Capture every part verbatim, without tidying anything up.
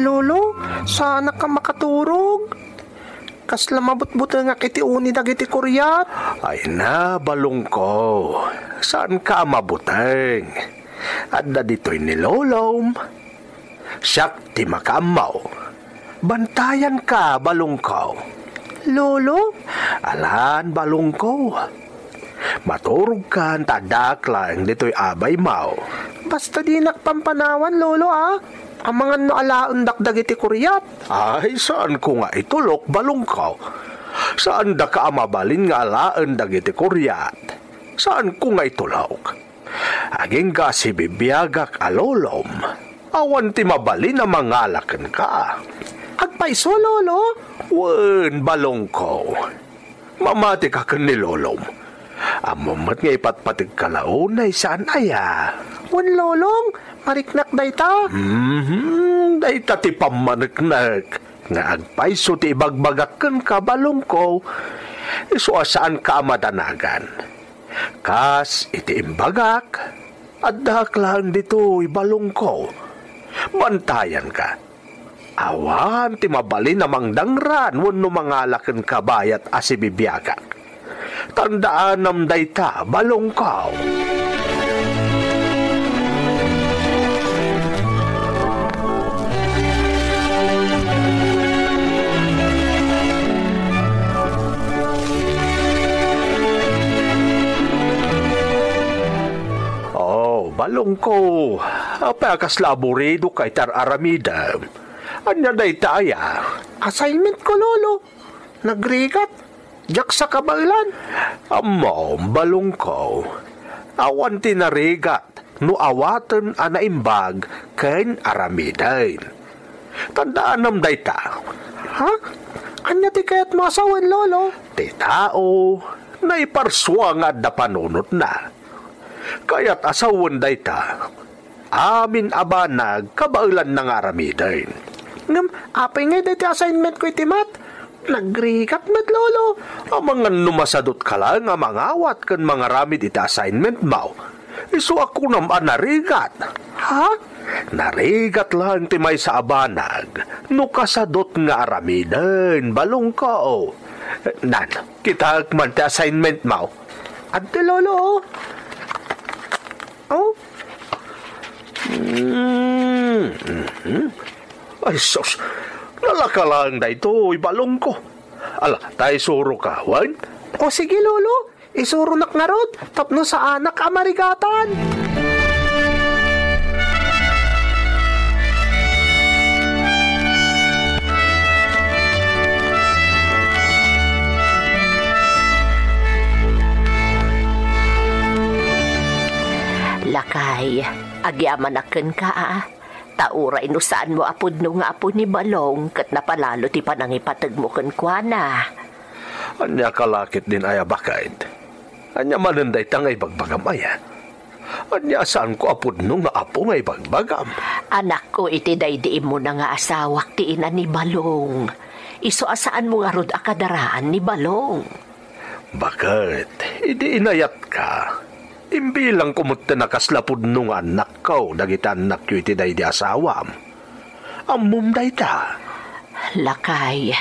Lolo, saanak a makaturog. Kasla mabutbutengak iti uni dagiti kuriat. Ay na, balongko. Saanka a mabuteng. Adda ditoy ni lolom. Siak ti makaammo. Bantayanka, balongko. Lolo? Alan, balongko. Maturogkan ta addaak laeng ditoy a baymo. Basta dinak pampanawan, Lolo, a. Amangan no alaendak dagiti kuriat. Ay, saanko nga itulok, balongko. Saandaka a mabalin nga alaen dagiti kuriat. Saanko nga itulok. Agingga a sibibiagak a lolom, awan ti mabalin a mangala kenka. Agpayso, Lolo? Wen, balongko. Mamatika ken ni lolom. Ammom met nga ipatpategka la unay, saan aya? Wen, Lolong, mariknak dayta. Mhm, dayta ti pammaneknek nga agpayso ti ibagbagak kenka, balongko. Isu a saanka a madanagan. Kas iti imbagak, addaak laeng ditoy, balongko. Bantayanka. Awan ti mabalin a mangdangran wenno mangala kenka bayat a sibibiagak. Tandaanam dayta, balongko. Oh, balongko, apay a kasla aburidoka iti ar-aramidem? Ania dayta aya? Assignment ko, Lolo. Nagrigat. Diak sa kabaelan. Ammom, balongko, awan ti narigat no awaten a naimbag ken aramiden. Tandaanam dayta. Ha? Ania ti kayatmo a sawen, Lolo? Ti tao, naiparsua nga adda panunotna. Kayat a sawen dayta. Amin a banag, kabaelanna nga aramiden. Ngem, apay ngay daytoy assignment ko iti math? Nagrigat met, Lolo. Amangan no masadotka laeng a mangawat ken mangaramid iti assignment mo. Isu a kunam a narigat. Ha? Narigat laeng ti maysa a banag no kasadot nga aramiden, balongko. Nan, kitaek man ti assignment mo. Adto, Lolo. Oh. Mm, mhm. Ay, sus. Nalaka laeng daytoy, balongko. Ala, ta isuroka, wen? O, sige, Lolo. Isuronak ngarud, tapno saanak a marigatan. Lakay, agyamanak kenka, a. Ta uray no saanmo a pudno nga apo ni Balong ket napalalo ti panangipategmo kenkuana. Ania ka la ketdin aya, baket? Ania manen dayta nga ibagbagam aya? Ania a saanko a pudno nga apo nga ibagbagam? Anakko iti daydi immuna nga asawak ti ina ni Balong. Isu a saanmo ngarud a kadaraan ni Balong. Baket, idi inayatka, imbilangko metten a kasla pudno nga annakko dagiti annakyo iti daydi asawam. Ammom dayta? Lakay.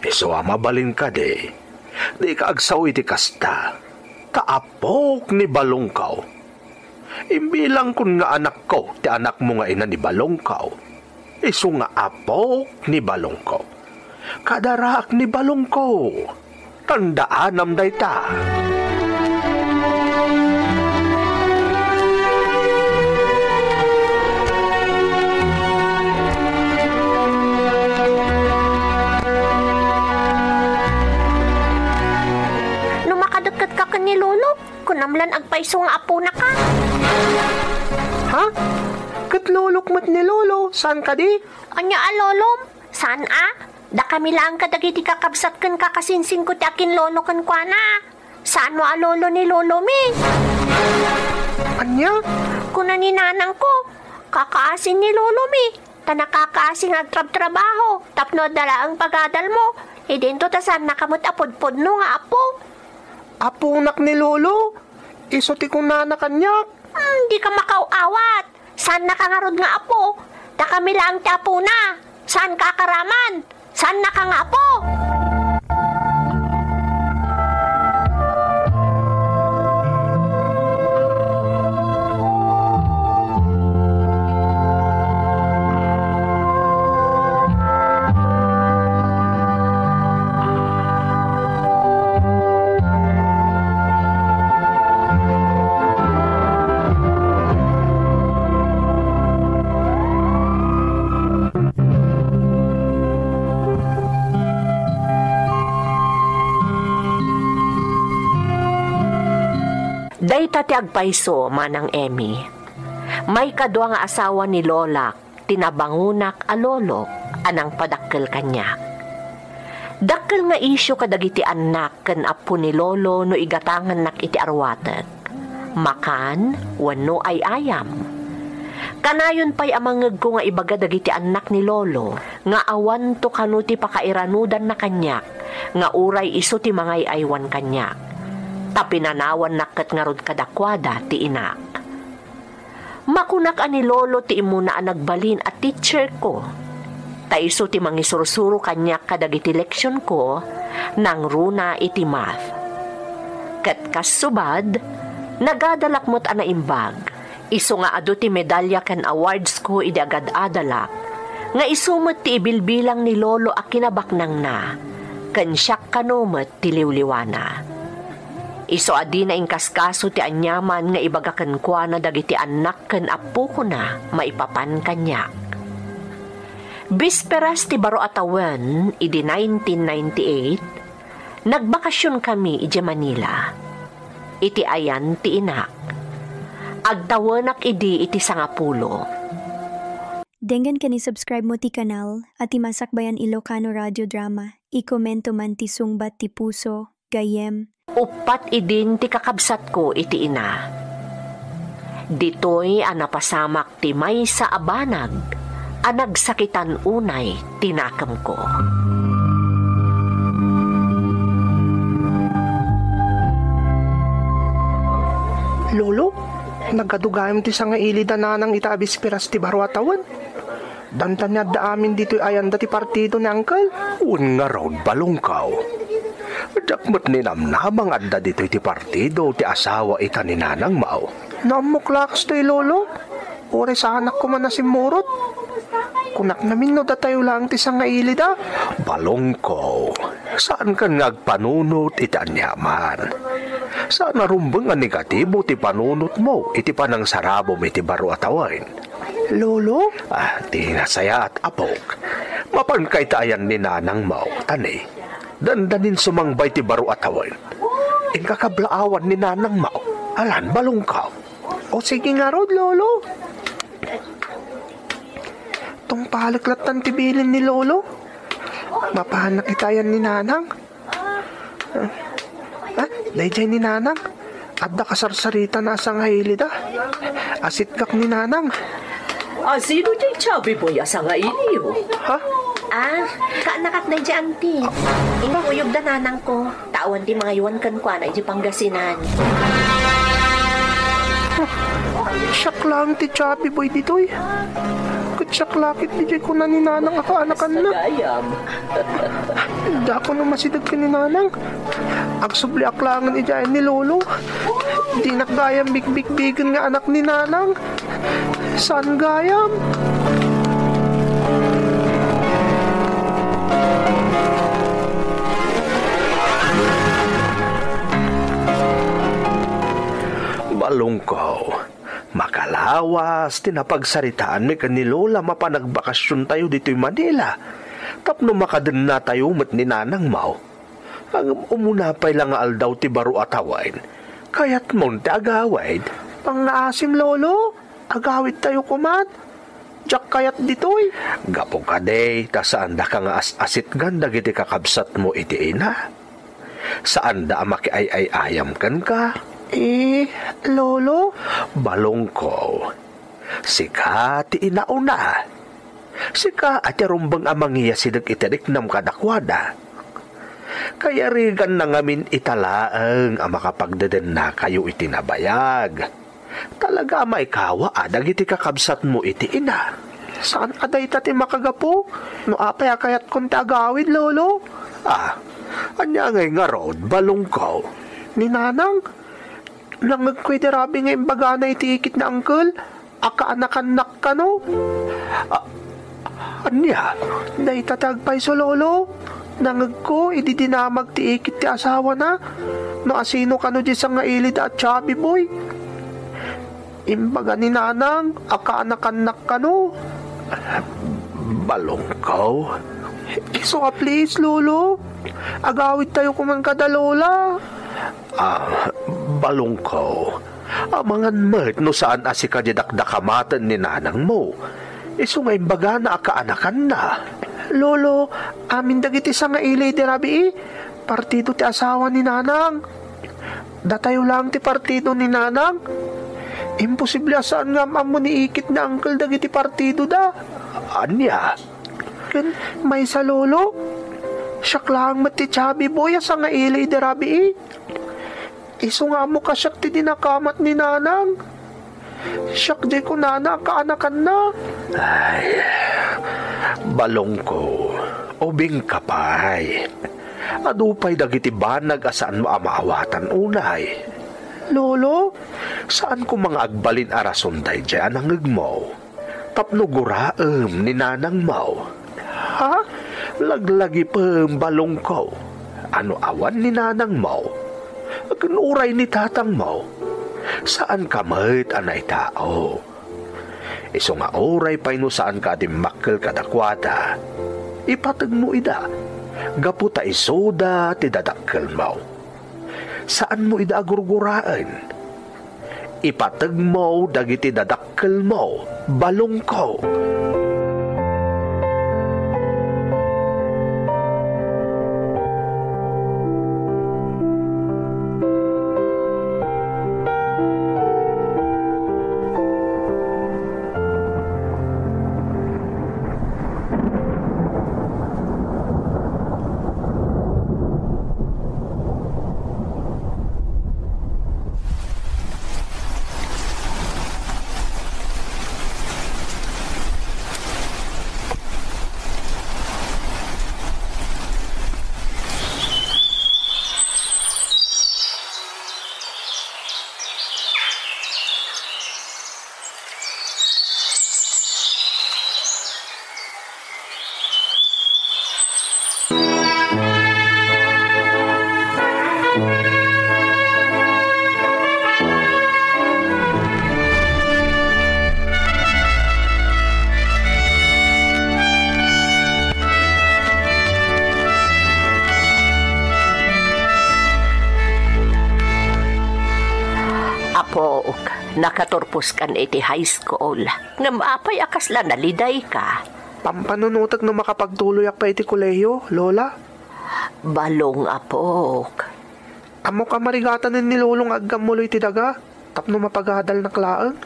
Isu a mabalin kadi, dika agsao iti kasta, ta apok ni Balongko. Imbilangkon nga anakko ti anakmo nga ina ni Balongko. Isu nga apok ni Balongko. Kadaraak ni Balongko. Tandaanam dayta. No makadekketka ken ni Lolo, kunam lan agpayso nga aponaka. Ha? Ket lolok met ni Lolo, saan kadi? Ania a lolom? Saan a? Dakami laeng kadagiti kakabsat ken kakasinsinko ti akinlolo kenkuana. Saanmo a lolo ni lolomi. Ania? Kuna ni nanangko, kakaasi ni lolomi. Ta nakakaasi nga agtrabtrabaho, tapno adda laeng pagadalmo, idinto ta saannaka met a pudpudno nga apo. Aponak ni Lolo? Isu ti kunana kaniak. Hmm, dika makaaw-awat. Saannaka ngarud nga apo. Dakami laeng ti apona. Saanka a karaman? Saannaka nga apo? Dayta ti agpayso, Manang Emmy. Maikadua nga asawa ni Lolak ti nabangonak a lolo a nangpadakkel kaniak. Dakkel nga isyu kadagiti annak ken appo ni lolo no igatangannak iti arwatek, makan wenno ay-ayam. Kanayon pay a mangngegko nga ibaga dagiti annak ni lolo nga awanto kano ti pakairanudanna kaniak nga uray isu ti mangay-aywan kaniak, ta pinanawannak ket ngarud kadakuada ti inak. Makunak a ni Lolo ti immuna a nagbalin a teacherko, ta isu ti mangisursuro kaniak kadagiti leksionko nangruna iti math. Ket kas subad, nagadalak met a naimbag, isu nga adu ti medalya ken awardsko idi agad-adalak, nga isu met ti ibilbilang ni Lolo a kinabaknangna, ken siak kano met ti liwliwana. Isu a dina inkaskaso ti aniaman nga ibaga kenkuana dagiti annak ken appokona maipapan kaniak. Bisperas ti baro a tawen idi nineteen ninety-eight, nagbakasionkami idiay Manila. Iti ayan ti inak. Agtawenak idi iti sangapulo. Denggen ken i-subscribe mo ti kanal a ti Masakbayan Ilocano Radio Drama. I-komento man ti sungbat ti puso, gayyem. Uppat idin ti kakabsatko iti ina. Ditoy a napasamak ti maysa a banag a nagsakitan unay ti nakemko. Lolo, nagadu gayam ti sangaili da nanang ita a bisperas ti baro a tawen. Danta ni adda amin ditoy ayanda ti partido ni Uncle. Wen ngarud, balongko. Diak met ninamnama nga adda ditoy ti partido ti asawa ita ni nanangmo. Naammok la kastoy, Lolo. Uray saanak koma a simmurot. Kunak ngamin no datayo laeng ti sangailida. Balongko, saankan nga agpanunot iti aniaman. Saan a rumbeng a negatibo ti panunotmo iti panangsarabom iti baro a tawen. Lolo? Ah, ti nasayaat, apok. Mapanka ita ayan ni nanangmo, ta ni, dandanin sumangbay ti baro a tawen. Inka kablaawan ni nanangmo. Alan, balongko. O sige ngarud, Lolo. Tungpalek lattan ti bilin ni Lolo. Mapanak ita ayan ni nanang. Ah, ah, daydiay ni nanang. Adda kasarsaritana a sangailida. Asitgak ni nanang. A sino diay chubby boy a sangailiyo? Ha? Ah, kaannakak daydiay, auntie. Inkuyogda nanangko. Ta awan ti mangaywan kenkuana idiay Pangasinan. Siak laeng ti chubby boy ditoy. Ket siak la ket diay kuna ni nanang a kaanakanna. Sagayam. Dako no masideg ken ni nanang. Agsubliak laengen idiay ni Lolo. Dinak gayam bigbigbigen nga anak ni nanang. Saan gayam? Balongko, makalawas ti napagsaritaanmi ken ni Lola mapan agbakasiontayo ditoy Manila tapno makadennatayo met ni nanangmo. Ngem umuna pay la nga aldaw ti baro a tawen, kayatmon ti agawid? Pangngaasim, Lolo. Agawidtayo koman. Diak kayat ditoy. Gapu kadi, ta saandaka nga as-asitgan dagiti kakabsatmo iti ina. Saanda a makiay-ay-ayam kenka. Eh, Lolo? Balongko, sika ti inauna. Sika a ti rumbeng a mangiyasideg iti riknam kadakuada. Kayariganna ngamin ita laeng a makapagdedennakayo iti nabayag. Talaga a maikawa a dagiti kakabsatmo iti ina. Saan a dayta ti makagapu? No apay a kayatkon ti agawid, Lolo? Ah, ania ngay ngarud, balongko? Ni Nanang, nangngegko idi rabii nga imbagana iti ikit ni Uncle a kaanakannak kano. Ah, ania? Dayta ti agpayso, Lolo. Nangngegko idi dinamag ti ikit ti asawana no asino kano di sangaili da a chubby boy. Imbaga ni Nanang a kaanakannak kano. Balongko? Isu a please, Lolo. Agawidtayo koma kada Lola. Ah, balongko. Amangan met no saan a sika di dakdakamaten ni nanangmo. Isu nga imbagana a kaanakanna. Lolo, amin dagiti sangaili idi rabii, partido ti asawa ni Nanang. Datayo laeng ti partido ni Nanang. Imposible a saan nga am-ammo ni ikit ni Uncle dagiti partidoda. Ania? Ken maysa, Lolo. Siak laeng met ti chubby boy a sangaili idi rabii. Isu nga ammo kasiak ti dinakamat ni Nanang. Siak diay kunana a kaanakanna. Ay, balongko, ubingka pay. Adu pay dagiti banag a saanmo a maawatan unay. Lolo, saan koma nga agbalin a rason daydiay a nangngegmo. Tapno guraem ni nanangmo. Ha? Laglagipem, balongko. Ano awan ni nanangmo? Ken uray ni tatangmo. Saanka met a naitao. Isu nga uray pay no saanka a dimmakkel kadakuada, ipateg mo ida, gapu ta isuda ti dadakkelmo. Saanmo ida a gurguraen. Ipateg mo dagiti dadakkelmo, balongko. Apok, nakaturposkan iti high school. Ngem apay a kasla nalidayka? Pampanunotek no makapagtuloyak pay iti kolehiyo, Lola. Balong, apok. Ammok a marigatanen ni Lolo nga aggammuloy ti daga tapno mapagadalnak laeng.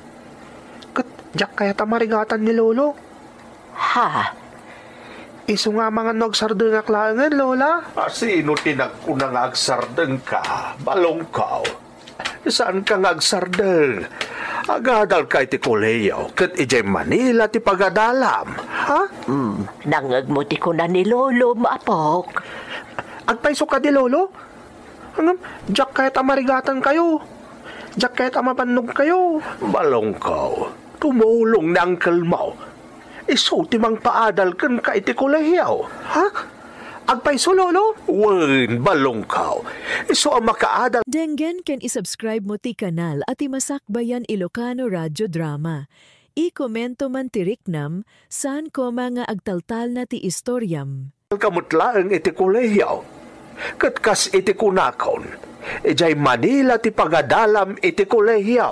Ket diak kayat a marigatan ni Lolo. Ha? Isu nga amangan no agsardengak laengen, Lola. A, sino ti nagkuna nga agsardengka, balongko? Saanka nga agsardeng. Agadalka iti kolehiyo, ket idiay Manila ti pagadalam. Ha? Hmm, nangngegmo ti kuna ni Lolo, apok. Agpayso kadi, Lolo? Ngem, diak kayat a marigatankayo. Diak kayat a mabannogkayo. Balongko, tumulong ni angkelmo. Isu ti mangpaadal kenka iti kolehiyo. Ha? Agpayso, Lolo? Wen, balongko. Isu a makaadal. Denggen ken isubscribe mo ti kanal a ti Masakbayan Ilocano Radio Drama. I-komento man ti riknam, saan koma nga agtaltalna ti istoriam. Ka met laeng iti kolehiyo. Ket kas iti kunakon, idiay Manila ti pagadalam iti kolehiyo.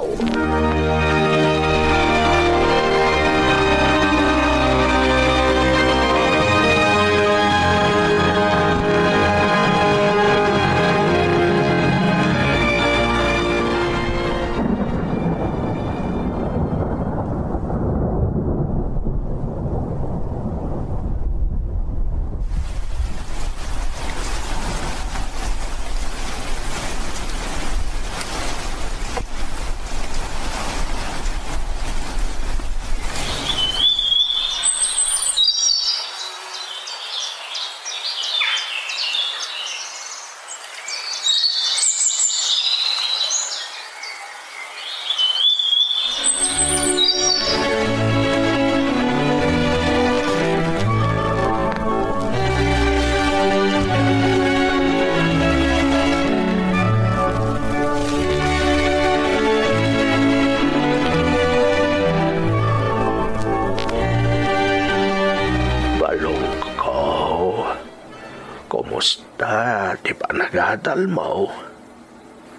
ta ti panagadalmo,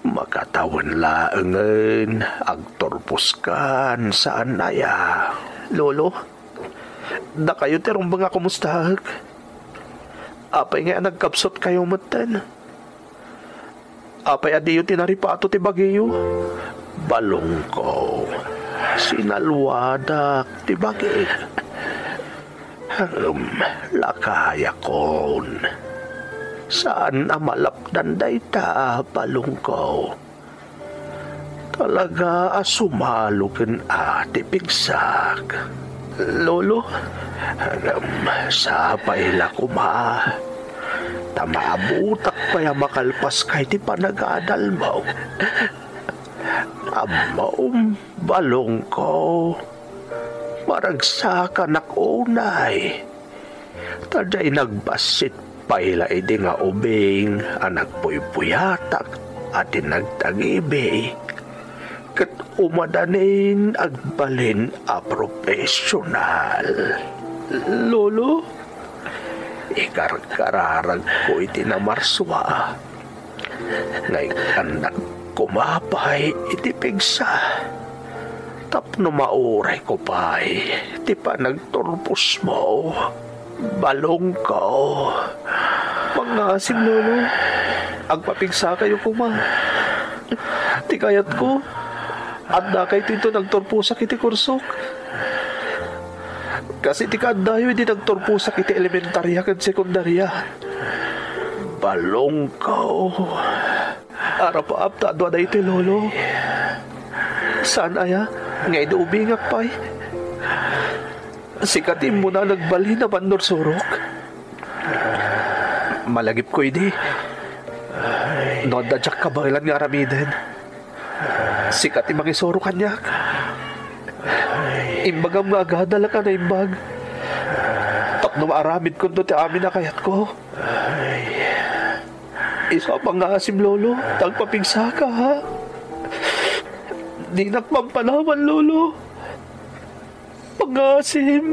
makatawen laengen agturposkan saan aya. Lolo, dakayo ti rumbeng a kumustaek. Apay ngay a nagkapsutkayo metten? Apay a diyo tinaripato ti bagiyo? Balongko, sinalwadak ti bagik. Ngem lakayakon, saan a malapdan dayta, balongko. Talaga a sumalo ken a ti pigsak. Lolo, ngem sapay la koma ta maabutak pay a makalpaska iti panagadalmo. Ammom, balongko, maragsakanak unay. Ta diay nagbassit pay la idi nga ubing a nagpuypuyatak a ti nagtagibi, ket umadanin agbalin a profesional. Lolo, ikarkararagko iti namarsua nga ikkannak koma pay iti pigsa tapno maurayko pay ti panagturposmo. Balongko. Pangngasim, Lolo. Agpapigsakayo koma. Ti kayatko, addakayto inton agturposak iti kursok. Kas iti kaaddayo idi nagturposak iti elementaria ken sekundaria. Balongko. Arapaap ta adu a daytoy, Lolo. Saan aya nga idi ubingak pay, sika ti immuna nagbalin a mannursurok? Malagipko idi. No adda diak kabaelan nga aramiden, sika ti mangisuro kaniak. Imbagam nga agadalak a naimbag tapno maaramidkonto ti amin a kayatko. Isu a pangngasim, Lolo, ta agpapigsaka, ha? Dinak mampanawan, Lolo. Pangngasim.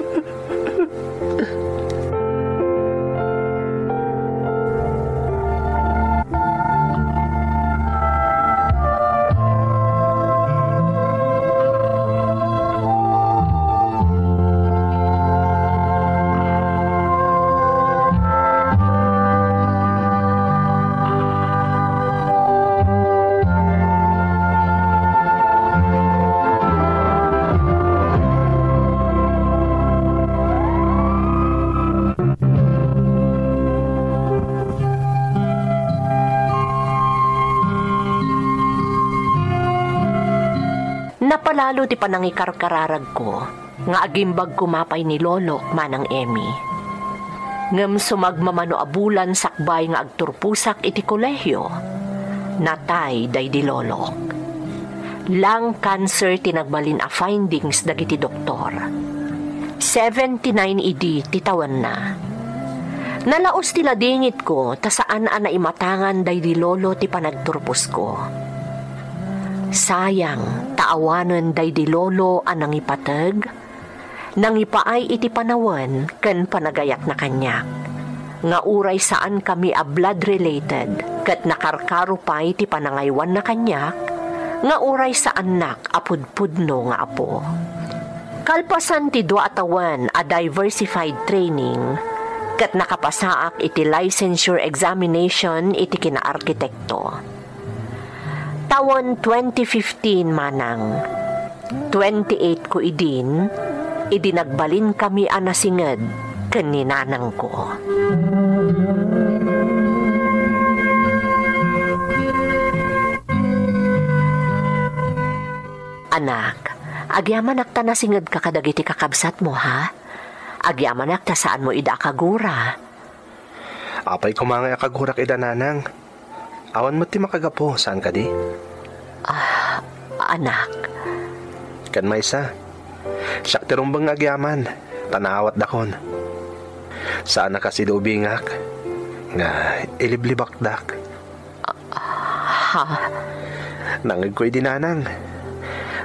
Napalalo ti panangikarkararagko nga agimbag koma pay ni Lolok manang Emmy. Ngem sumagmamano a bulan sakbay nga agturposak iti kolehio, natay daydi Lolok. Lung cancer ti nagbalin a findings dagiti doktor. Seventy-nine idi ti tawenna. Nalaus ti ladingitko ta saan a naimatangan daydi Lolo ti panagturposko. Sayang ta awanen daydi Lolo a nangipateg, nangipaay iti panawen ken panagayatna kaniak, nga uray saankami a blood related ket nakarkaro pay ti panangaywanna kaniak, nga uray saannak a pudpudno nga apo. Kalpasan ti dua a tawen a diversified training, ket nakapasaak iti licensure examination iti kinaarkitekto. Tawen twenty fifteen manang, twenty-eight ko idin, idi nagbalinkami a nasinged ken ni nanangko. Anak, agyamanak ta nasingedka kadagiti kakabsatmo, ha? Agyamanak ta saanmo ida a kagura. Apay koma ngay a kagurak ida, nanang? Awan met ti makagapu, saan kadi? Ah, anak. Ken maysa, siak ti rumbeng nga agyaman, ta naawatdakon. Saan a kas idi ubingak, nga iliblibakdak. Ha? Nangngegko idi, nanang.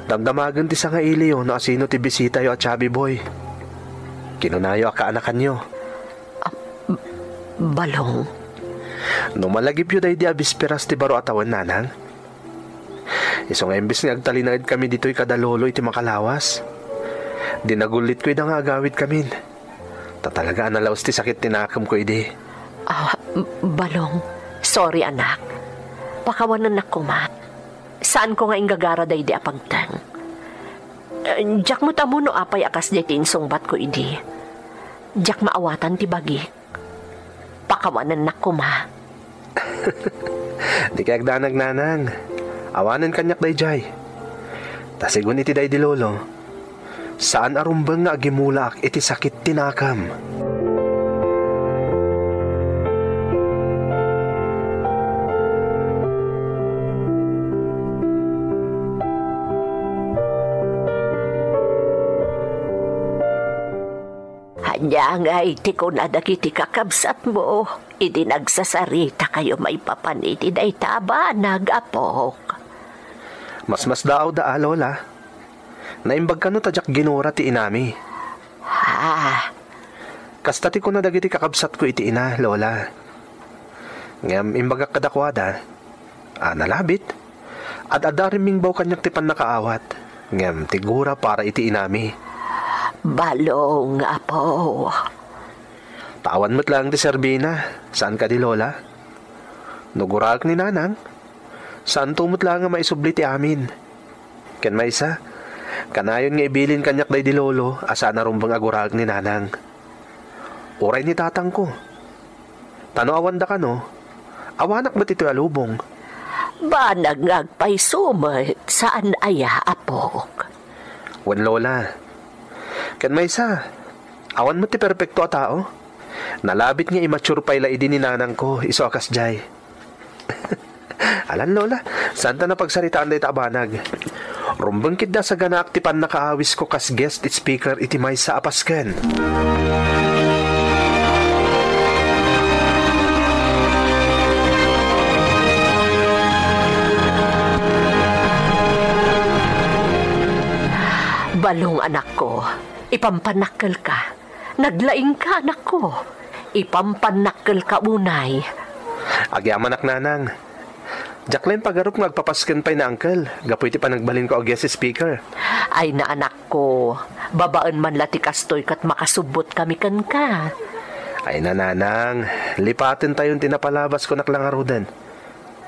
Damdamagen ti sangailiyo no asino ti bisitayo a chubby boy. Kinunayo a kaanakanyo. Ah, b-, balong. No malagipyo daydi a bisperas ti baro a tawen, nanang, isu nga imbes nga agtalinaedkami ditoy kada lolo iti makalawas, dinagullitko ida nga agawidkamin. Ta talaga a nalaus ti sakit ti nakemko idi. Ah, m-, Balong, sorry, anak. Pakawanennak koma. Saanko nga inggagara daydi a pagteng. Eh, diak met ammo no apay a kasdiay ti insungbatko idi. Diak maawatan ti bagik. Pakawanennak koma. Dikay agdanag, nanang. Awanen kaniak daydiay. Ta sigun iti daydi lolo, saan a rumbeng nga agimulaak iti sakit ti nakem. Ania ngay ti kuna dagiti kakabsatmo idi nagsasaritakayo maipapan iti dayta a banag, apok? Masmasdaawda a, Lola. Naimbag kano ta diak ginura ti inami. Ah. Kasta ti kuna dagiti kakabsatko iti ina, Lola. Ngem imbagak kadakuada, a nalabit. Ad-adda a rimmingbaw kaniak ti pannakaawat, ngem ti gura para iti inami. Balong, apo. Ta awan met laeng ti serbina, saan kadi, Lola? No guraek ni Nanang, saanto met laeng a maisubli ti amin. Ken maysa, kanayon nga ibilin kaniak daydi lolo a saan a rumbeng a guraek ni Nanang. Uray ni tatangko. Ta no awanda kano, awanak met itoy a lubong. Banag nga agpayso met, saan aya, apok? Wen, Lola. Ken maysa, awan met ti perpekto a tao. Nalabit nga immature pay la idi ni nanangko, isu a kasdiay. Alan, Lola, saanta napagsaritaan dayta a banag. Rumbeng ketdi a saganaak ti pannakaawisko kas guest speaker iti maysa a pasken. Balong, anakko, ipampannakkelka. Naglaingka, anakko. Ipampannakkelka unay. Agyamanak, Nanang. Diak la impagarup nga agpapasken pay ni Uncle gapu iti panagbalinko a guest speaker. Ay, anakko, babaen man la ti kastoy ket makasubbotkami kenka. Ay, Nanang, lipatentayon ti napalabasko nak la ngaruden.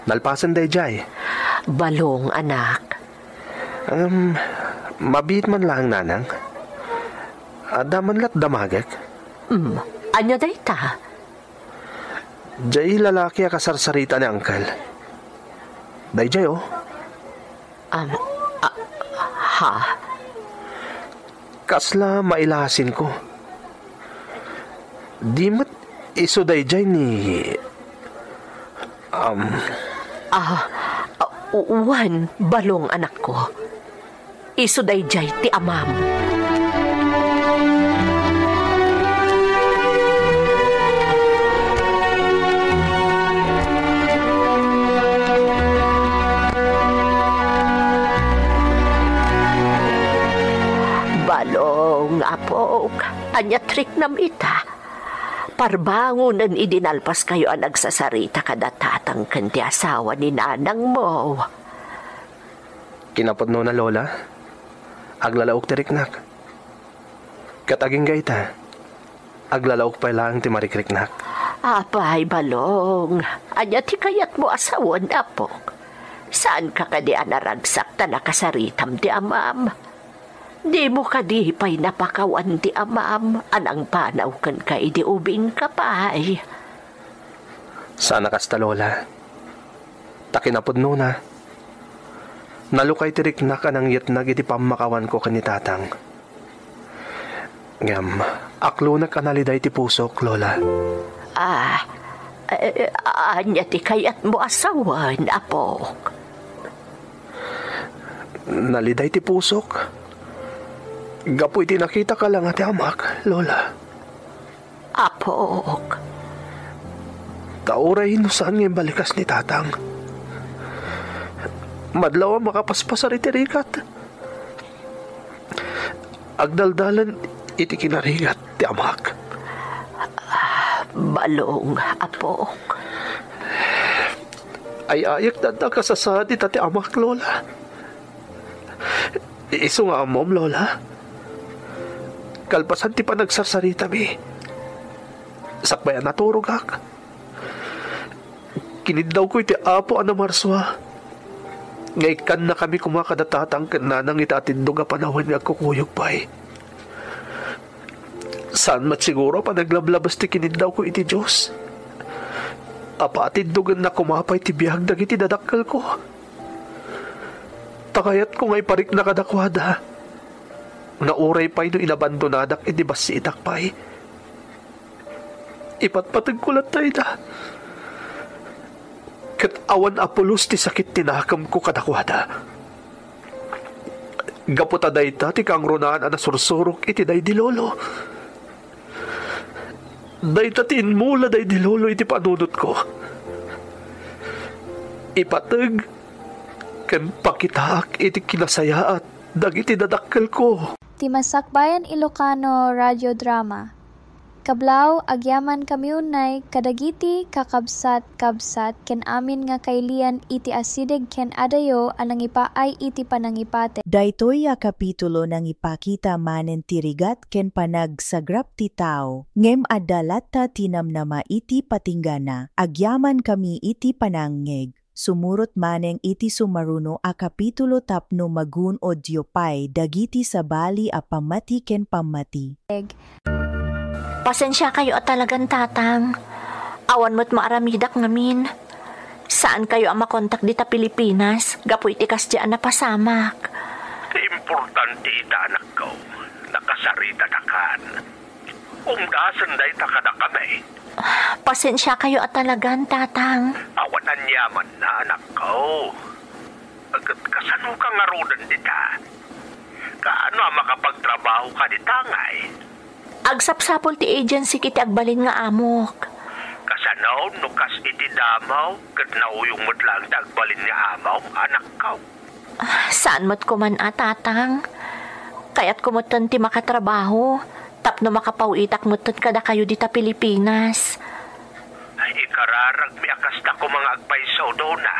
Nalpasen daydiay. Balong, anak. Ngem, mabiit man laeng, Nanang. Adda man la't damagek. Hmm, ania dayta? Diay lalaki a kasarsarita ni Uncle. Daydiay, oh. Um, ah, ha? Kasla mailasinko. Di met isu daydiay ni, um, Ah, ah, u-, wen, Balong, anakko. Isu daydiay ti amam. Balong, apok, ania ti riknam ita? Parbangonen idi nalpaskayo a nagsasarita kada tatang ken ti asawa ni nanangmo. Kinapudnona, Lola, aglalaok ti riknak. Ket agingga ita, aglalaok pay laeng ti marikriknak. Apay, Balong, ania ti kayatmo a sawen, apok? Saanka kadi a naragsak ta nakasaritam ti amam? Dimo kadi pay napakawan ti amam a nangpanaw kenka idi ubingka pay? Saan a kasta, Lola. Ta kinapudnona, nalukay ti riknak a nangyetnag iti pammakawanko ken ni Tatang. Ngem, aklonek a naliday ti pusok, Lola. Ah, eh, ania ti kayatmo a sawen, apok? Naliday ti pusok gapu iti nakitaka la nga ti amak, Lola. Apok. Ta uray no saan nga imbalikas ni Tatang, madlaw a makapaspasar iti rigat. Agdaldalen iti kinarigat ti amak. Balong, apok. Ay-ayek ta adda kasasaad ita ti amak, Lola. Isu nga ammom, Lola. Kalpasan ti panagsarsarita mi, sakbay a naturogak, kiniddawko iti Apo a namarsua nga ikkannakami koma kada tatang ken nanang ita a tindog a panawen nga agkukuyog pay. Saan met siguro a panaglablabes ti kiniddawko iti Dios. Apatiddogenna koma pay ti biag dagiti dadakkelko. Ta kayatko nga iparikna kadakuada nga uray pay no inabandonadak iti bassitak pay, ipatpategko latta ida. Ket awan a pulos ti sakit ti nakemko kadakuada. Gapu ta dayta ti kangrunaan a nasursurok iti daydi lolo. Dayta ti immula daydi lolo iti panunotko. Ipateg ken pakitaak iti kinasayaat dagiti dadakkelko. Ti Masakbayan Ilocano Radio Drama. Kablaw, agyamankami unay kadagiti kakabsat-kabsat ken amin nga kailian iti asideg ken adayo a nangipaay iti panangipateg. Daytoy a kapitulo nangipakita manen ti rigat ken panagsagrap ti tao, ngem adda latta ti namnama iti patinggana. Agyamankami iti panangngeg. Sumurot manen iti sumaruno a kapitulo tapno magun-odyo pay dagiti sabali a pammati ken pammati. Pasensiakayo a talagan, Tatang. Awan met maaramidak ngamin. Saankayo a makontak dita Pilipinas gapu iti kasdi a napasamak. Ti importante ita, anakko, nakasaritatakan. Umdasen dayta kadakami. Pasensiakayo a talagan, Tatang. Awan aniamanna, anakko. Ket kasanoka ngaruden dita? Kaano a makapagtrabahoka dita ngay? Agsapsapul ti agency iti agbalin nga amok. Kasano no kas iti damo ket nauyong met laeng ti agbalin nga amom, anakko? Ah, saan met koman a, Tatang. Kayatko metten ti makatrabaho tapno makapaw-itak metten kadakayo dita Pilipinas. Ay, ikararagmi a kasta koma nga agpayso, Dona,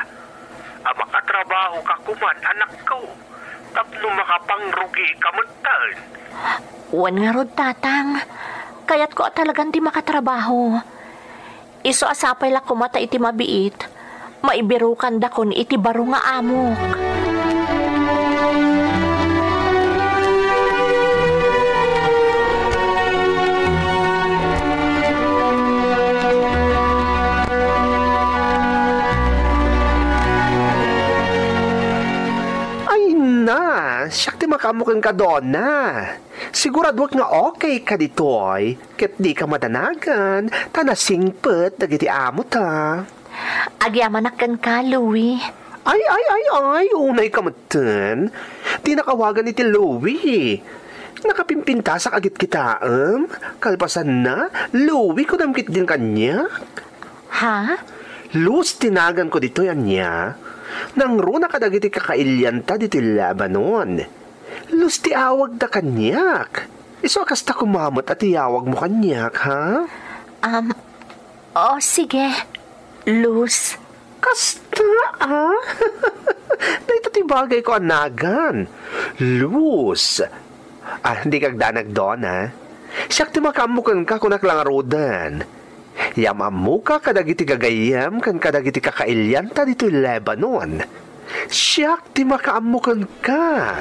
a makatrabahoka koman, anakko, tapno makapangrugika metten. Wen ngarud, Tatang. Kayatko a talagan ti makatrabaho. Isu a sapay la koma ta iti mabiit, maibirokandakon iti baro nga amok. Ay na, siak ti makaammo kenka, Dona. Siguraduak nga okay ka ditoy, ket dika madanagan, ta nasingpet dagiti amota. Agyamanak kenka, Louie. Ay, ay, ay, ay, unay ka metten. Dinak awagan iti Louie. Nakapimpintasak a gitkitaem. Kalpasanna, Louie kunam ketdin kaniak. Ha? Luz ti naganko ditoy, ania? Nangruna kadagiti kakailianta ditoy Lebanon. Luz ti awagda kaniak. Isu a kasta koma met a ti yawagmo kaniak, ha? Um, oh, sige. Luz. Kasta, ah? Dayta ti bagayko a nagan. Luz. Ah, dika agdanag, Dona. Siak ti makaammo kenka, kunak la ngaruden. Yam-ammoka kadagiti gagayyem ken kadagiti kakailianta ditoy Lebanon. Siak ti makaammo kenka.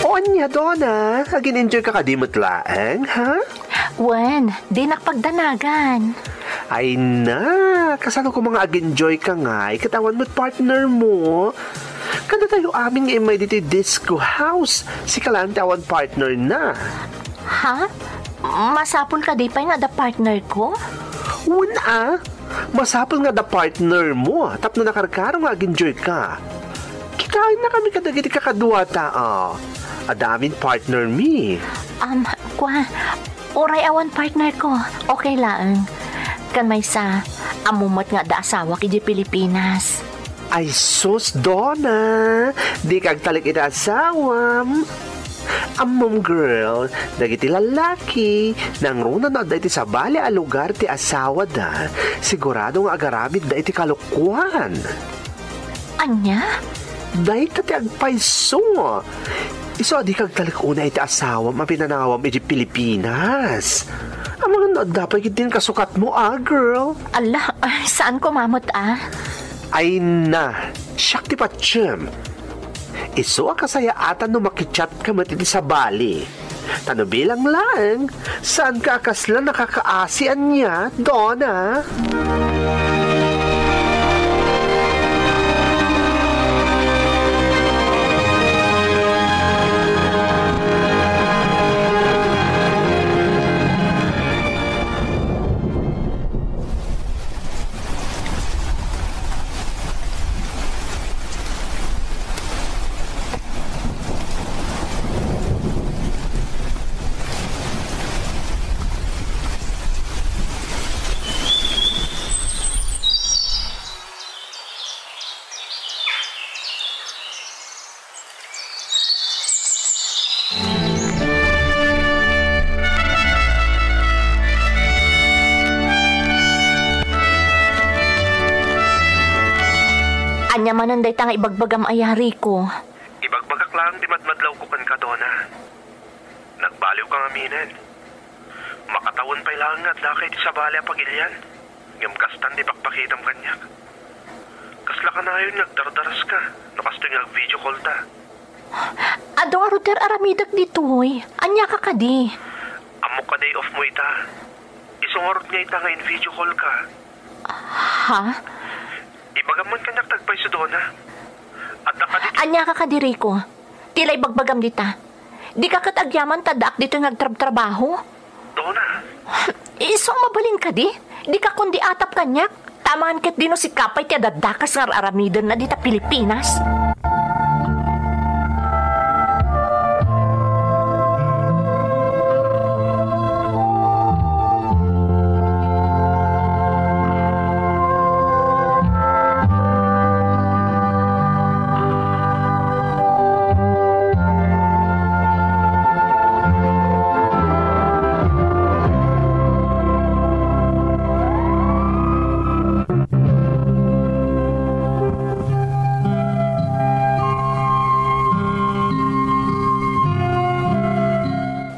O ania, Dona, agin-enjoy ka kadi met laeng, ha? Wen, dinak pagdanagan. Ay na, kasano koma nga ag-enjoy ka ngay ket awan met partner mo? Kada tayo amin nga immay ditoy disco house, sika laeng ti awan partner na. Ha? Masapul kadi pay nga adda partner ko? Wen a, masapul nga adda partner mo tapno nakarkaro nga ag-enjoy ka. Kitaen na kami kadagiti kakadua ta, a. Adda amin partner mi. Um, kwa, Uray awan partner ko, okay laeng. Ken maysa, ammom met nga adda asawak idiay Pilipinas. Ay sus, Donna! Dika agtalek iti asawam. Ammom, girl, dagiti lallaki, nangruna no adda iti sabali a lugar ti asawada, sigurado nga agaramidda iti kalokuan. Ania? Dayta ti agpayso. Isu a dika agtalek unay iti asawam a pinanawam iti Pilipinas. Amangan no adda pay ketdin kasukatmo, a, girl? Ala, ay, saan ko mamut, a? Ay na, siak ti patiem. Isu a kasayaatan no makichat ka met iti sabali. Ta no bilang laeng, saanka a kasla nakakaasi ania, Donna? Ania manen dayta nga ibagbagam aya, Rico? Ibagbagak laeng ti madmadlawko kenka, Donna. Nagbaliwka ngaminen. Makatawen pay laeng nga addaka iti sabali a pagilian, ngem kastan ti pakpakitam kaniak. Kasla kanayon nga agdardaraska no kastoy nga ag-video call ta. Adu ngarud ti ar-aramidek ditoy. Aniaka kadi? Ammok a day off mo ita. Isu ngarud nga ita nga in-video call ka. Ha? Ibagam man kaniak ti agpayso, Donna. Adda kadi ti... Aniaka kadi, Rico? Ti la ibagbagam dita. Dika ket agyaman ta addaak ditoy nga agtrabtrabaho? Donna. Isu a mabalin kadi? Dika kundi atap kaniak? Ta amangan ketdi no sika pay ti adaddakas nga ar-aramidenna dita Pilipinas.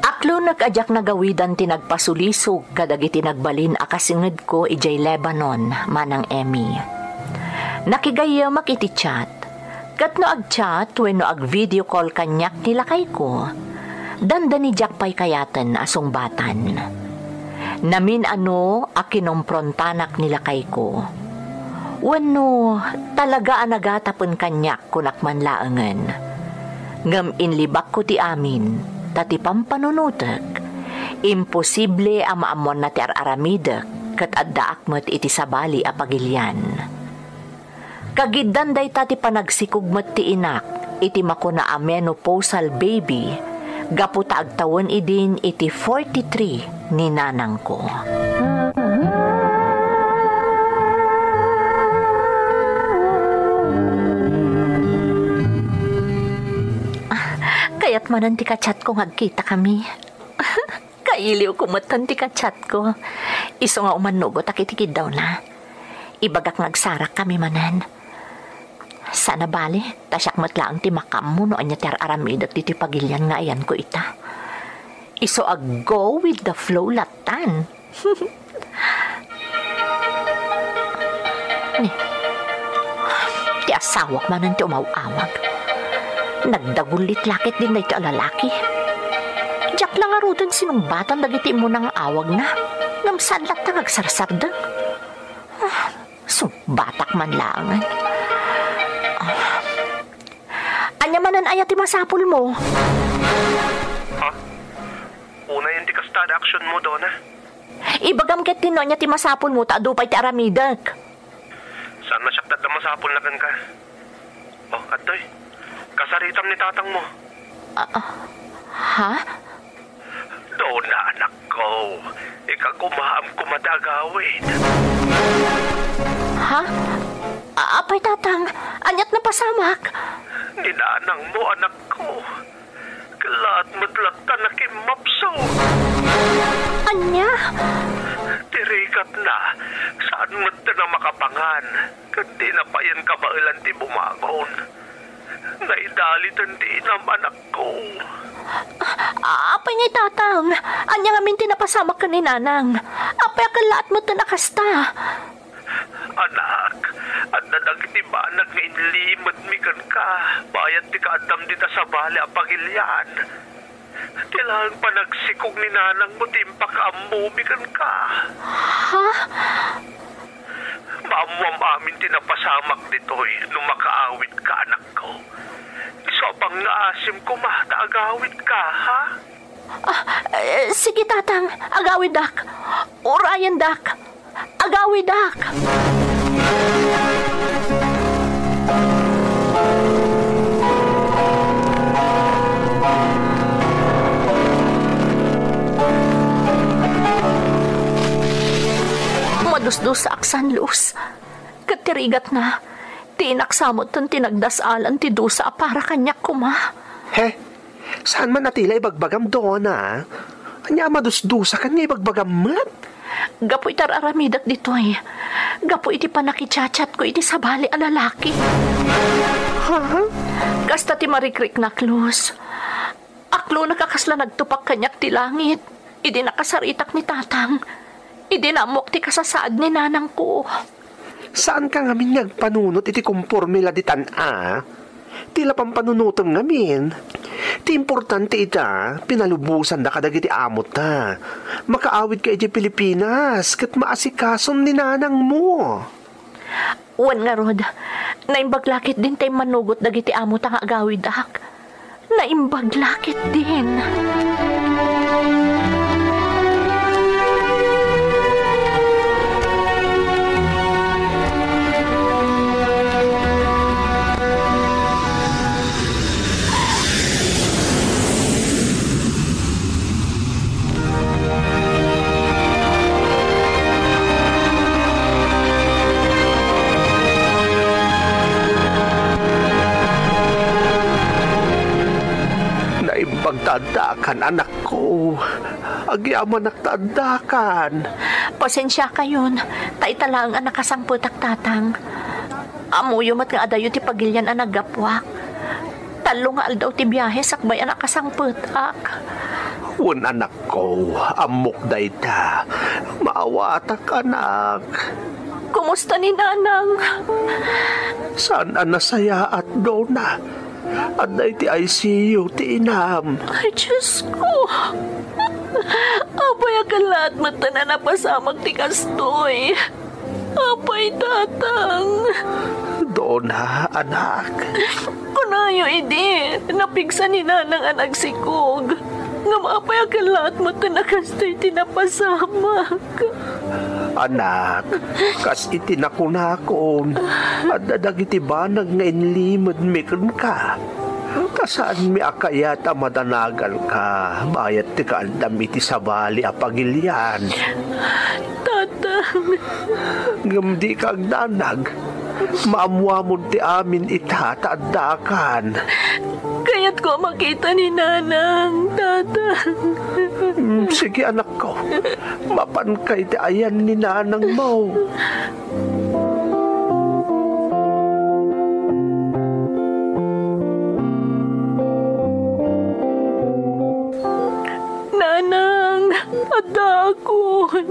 Aklonek a diak nagawidan ti nagpasulisog kadagiti nagbalin a kasingedko idiay Lebanon, Manang Emmy. Nakigayyemak iti chat, ket no ag-chat wenno ag-video call kaniak ni lakayko, dandani diak pay kayaten a sungbatan. Namin-ano a kinomprontanak ni lakayko. Wenno, talaga a nagatapen kaniak, kunak man laengen. Ngem inlibakko ti amin, ta ti pampanunotek, imposible a maammoanna ti ar-aramidek ket addaak met iti sabali a pagilian. Kagiddan dayta ti panagsikog met ti inak iti makuna a menopausal baby gapu ta agtawen idin iti forty-three ni nanangko. Ah, kayat manen ti ka-chatko nga agkitakami. Kailiwko metten ti ka-chatko. Isu nga umannugotak iti kiddawna. Ibagak nga agsarakkami manen. Saan a bale, ta siak met laeng ti makaammo no ania ti ar-aramidek ditoy pagilian nga ayanko ita. Isu a go with the flow lattan. Ni, ti asawak manen ti umaw-awag. Nagdagullit la ketdin daytoy a lalaki. Diak la ngaruden sinungbatan dagiti immuna nga awagna. Ngem saan latta nga agsarsardeng. Ah, sungbatak man laengen. Ah. Ania manen aya ti masapulmo? Ha? Unayen ti kasta ti action mo, Donna. Ibagam ketdin no ania ti masapulmo ta adu pay ti aramidek. Saan a siak ti adda masapulna kenka? Oh, adtoy. Kasaritam ni tatangmo. Ah, ah, ha? Dona, anakko, ikagumaam koma ti agawid. Ha? A-, apay, Tatang? Ania't napasamak? Ni nanangmo, anakko. Kellaat met latta nakimmapsut. Ania? Ti rikatna, saan met a makapangan, ket dina payen kabaelan ti bumangon. Naidaliten ti inam, anakko. A-, apay ngay, Tatang? Ania ngamin ti napasamak ken ni Nanang? Apay a kellaat met a kasta? Anak, adda dagiti banag nga inlimedmi kenka, bayat ti kaaddam dita sabali a pagilian. Ti laeng panagsikog ni nanangmo ti impakaammomi kenka. Ha? Maammoam amin ti napasamak ditoy no makaawidka, anakko. Isu a pangngaasim koma ta agawidka, ha? Ah, eh, sige, Tatang. Agawidak. Urayendak. Agawidak. Madusdusaak, San Luz. Ket ti rigatna, ti inaksamot ti nagdas-alan ti dusa a para kaniak koma. He? Saan man a ti la ibagbagam, Dona? Ania a madusdusakan nga ibagbagam met? Gapu iti ar-aramidek ditoy. Gapu iti pannakichatchatko iti sabali a lalaki. Ha? Kasta ti marikriknak, Luz. Aklonek a kasla nagtupak kaniak ti langit. Idi nakasaritak ni Tatang. Idi naammok ti kasasaad ni nanangko. Saanka ngamin nga agpanunot iti komporme la ditan a? Ti la pampanunotem ngamin. Ti importante ita, pinalubosanda kadagiti amota. Makaawidka iti Pilipinas ket maasikason ni nanangmo. Wen ngarud, naimbag la ketdin ti immanugot dagiti amota nga agawidak. Naimbag la ketdin. Naimbag ta addakan, anakko. Agyamanak ta addakan. Pasensiakayon, ta ita laeng a nakasangpetak, Tatang. Ammoyo met nga adayo ti pagilian a naggapuak. Tallo nga aldaw ti biahe sakbay a nakasangpetak. Wen, anakko, ammok dayta. Maawatak, anak. Kumusta ni Nanang? Saan a nasayaat, Dona. Adda iti I C U ti inam. Ay, Diyos ko! Apay a kellaat met a napasamak ti kastoy? Apay, Tatang? Dona, anak. Kunayo idi, napigsa ni Nanang a nagsikog. Ngem apay a kellaat met a kastoy ti napasamak? Anak, kas iti nakunakon, adda dagiti banag nga inlimedmi kenka. Ta saanmi a kayat a madanaganka, bayat ti kaaddam iti sabali a pagilian. Tatang. Ngem dika agdanag. Maammoamon ti amin ita ta addakan. Kayatko a makita ni Nanang, Tatang. Mm, sige, anakko. Mapanka iti ayan ni nanangmo. Nanang, addaakon.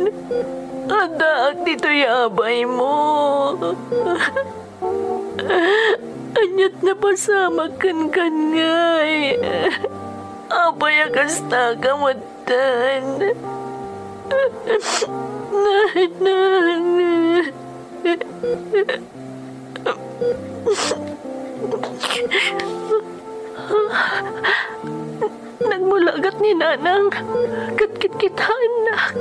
Addaak ditoy a baymo. Ania't napasamak kenka ngay? Apay a kasta ka metten? Nanang. Nagmulagat ni Nanang ket kitkitaennak.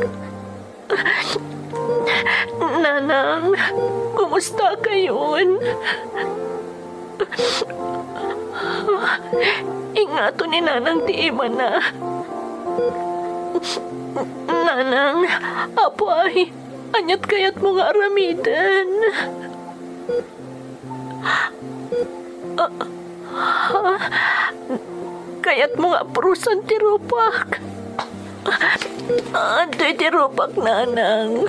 Nanang, kumusta kayon? Ingato ni Nanang ti imana. Nanang, Apo ay, ania't kayatmo nga aramiden? Ah, ah, kayatmo nga apurosan ti rupak? Adtoy ti rupak, Nanang.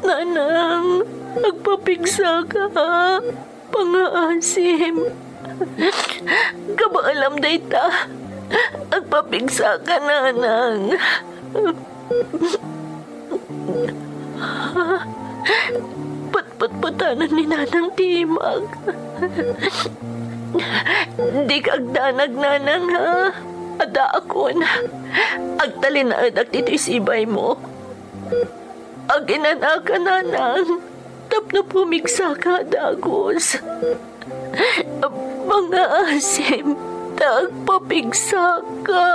Nanang, agpapigsaka. Pangaasim. Kabaelam dayta. Agpapigsaka, Nanang. Patpatpatanan ni Nanang ti imak. Dika agdanag, Nanang, ha? Addaakon. Agtalinaedak ditoy sibaymo. Aginanaka, Nanang, tapno pumigsaka a dagus. Pangaasim ta agpapigsaka.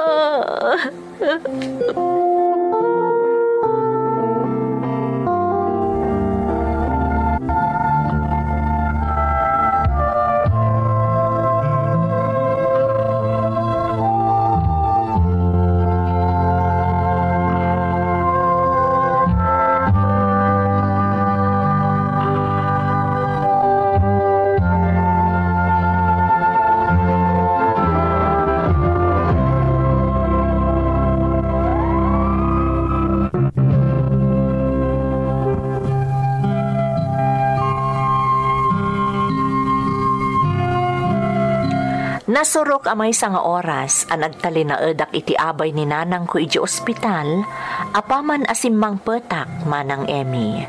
Nasurok a maysa nga oras a nagtalinaedak iti abay ni nanangko idiay ospital, apaman a simmangpetak, Manang Emmy.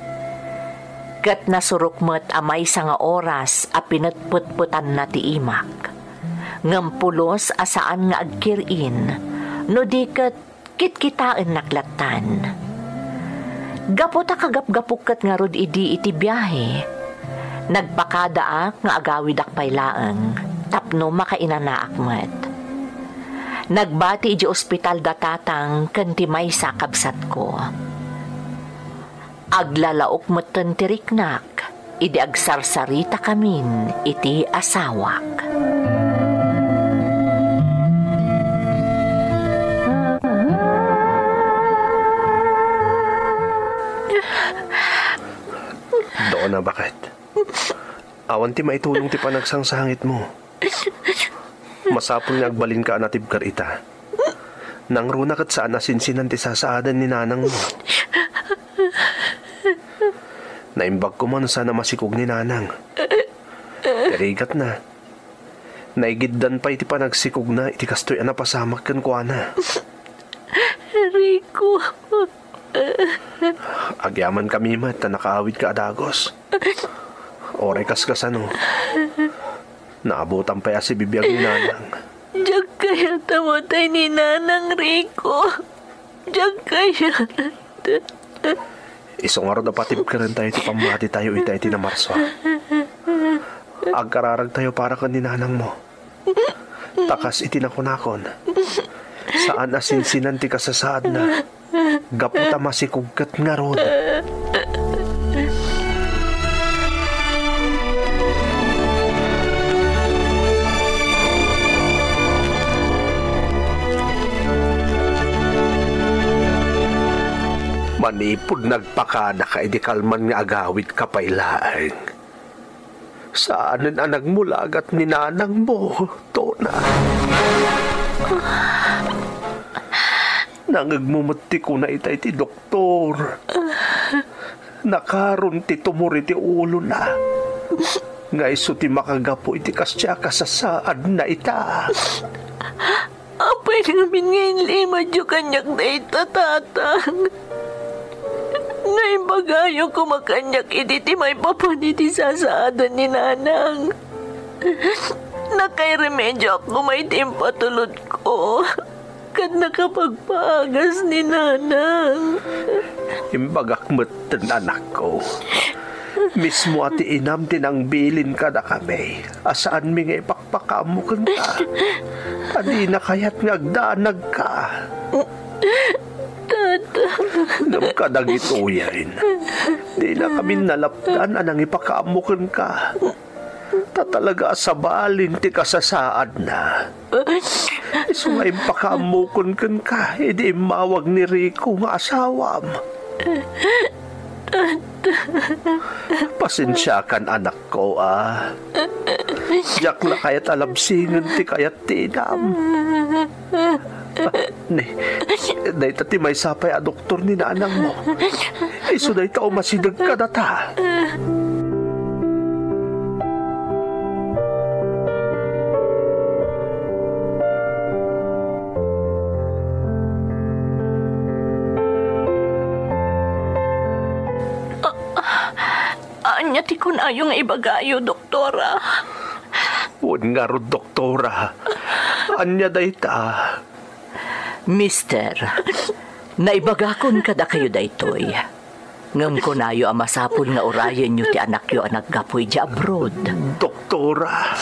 Ket nasurok met a maysa nga oras a pinetpetpetanna ti imak. Ngem pulos a saan nga agkir-in, no di ket kitkitaennak lattan. Gapu ta kagapgapuk ket ngarud idi iti biahe, nagpakadaak nga agawidak pay laeng tapno makainanaak met. Nagbati idiay ospital da tatang ken ti maysa a kabsatko. Aglalaok metten ti riknak idi agsarsarita kamin iti asawak. Dona, baket. Awan ti maitulong ti panagsangsangitmo. Masapul nga agbalinka a natibker ita. Nangruna ket saan a sinsinan ti sasaaden ni nanangmo. Naimbag koma no saan a masikog ni nanang. Ti rigatna, naigiddan pay ti panagsikogna iti kastoy a napasamak kenkuana. Rico. Agyamankami met ta nakaawidka a dagus. Uray kaskasano, naabutan pay a sibibiag ni nanang. Diak kayat a matay ni nanang, Rico. Diak kayat. Isu ngarud a patibkerentayo ti pammatitayo ita iti Namarsua. Agkararagtayo para ken ni nanangmo. Ta kas iti nakunakon, saan a sinsinan ti kasasaadna gapu ta masikog ket ngarud. Manipud nagpakadaka idi kalman nga agawidka pay laeng, saanen a nagmulagat ni nanangmo, Dona. Nangegmo met ti kuna ita iti doktor. Nakaron ti tumor iti ulona. Nga isu ti makagapu iti kasdiay a kasasaadna ita. Apay ngamin nga inlimadyo kaniak dayta, Tatang? No imbagayo koma kaniak idi ti maipapan iti sasaaden ni Nanang. Nakairemedioak koma iti impatulodko, ket nakapagpaagas ni Nanang. Imbagak metten, anakko. Mismo a ti inam ti nangbilin kadakami a saanmi nga ipakpakaammo kenka. Ta dina kayat nga agdanagka. Tata. Ngem kadagitoyen, dinakamin nalapdan a nangipakaammo kenka. Ta talaga a sabalin ti kasasaadna. Isu nga impakaammokon kenka idi immawag ni Rico nga asawam. Pasensiakan, anakko, a. Diak la kayat a labsingen ti kayat ti inam. Ah, ni, dayta ti maysa pay a doktor ni nanangmo. Isu dayta umasideg kadata. Ania ti kunayo nga ibagayo, doktora? Wen ngarud, doktora. Ania dayta? Mister, naibagakon kadakayo daytoy. Ngem kunayo a masapul nga urayenyo ti anakyo a naggapu idiay abroad. Doktora.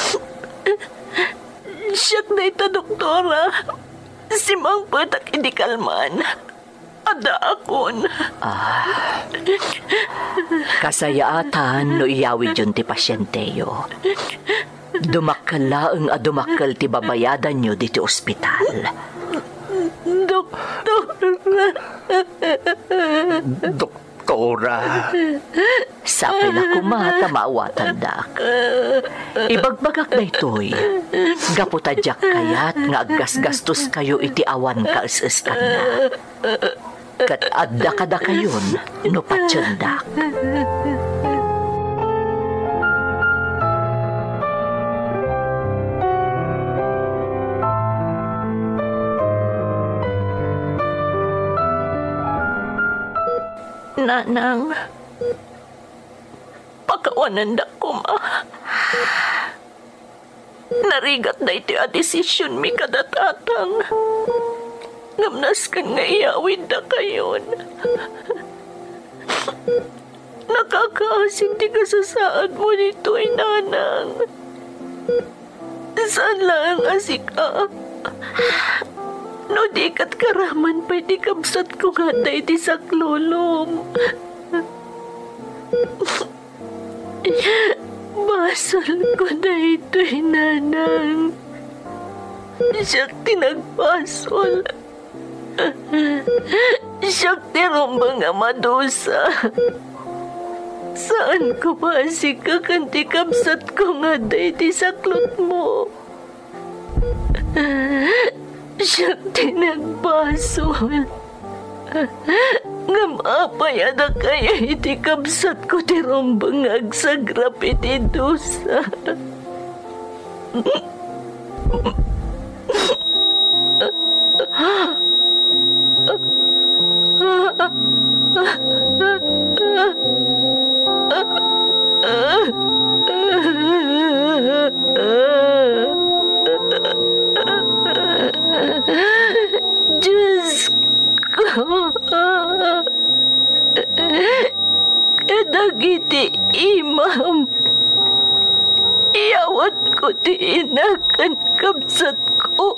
Siak dayta, doktora. Simangpetak idi kalman. Addaakon. Ah. Kasayaatan no iyawidyon ti pasienteyo. Dumakkel laeng a dumakkel ti babayadanyo ditoy ospital. Doktor. Doktora. Sapay la koma ta maawatandak. Ibagbagak daytoy, gapu ta diak kayat nga aggasgastoskayo iti awan kaes-eskanna. Ket adda kadakayon no patiendak. Nanang, pakawanendak koma. Narigat daytoy a desisionmi kada tatang. Ngem nasken nga iyawiddakayon. Nakakaasim ti kasasaadmo ditoy, nanang. Saan laeng a sika. No di ket karaman pay ti kabsatko nga adda iti saklulom. Basolko daytoy, nanang. Siak ti nagbasol. Siak ti rumbeng a madusa. Saanko a sika ken ti kabsatko nga adda iti saklutmo. Siak ti nagbasol. Ngem apay a dakayo iti kabsatko ti rumbeng nga agsagrap iti dusa? Diosko, kadagiti imam, iyawatko ti ina ken kabsatko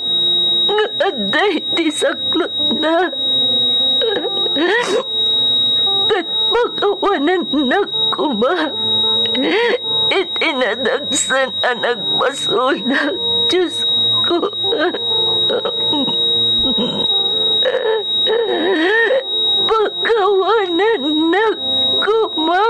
nga adda iti saklutna. Ket pakawanennak koma iti nadagsen a nagbasolak, Diosko. Pakawanennak koma.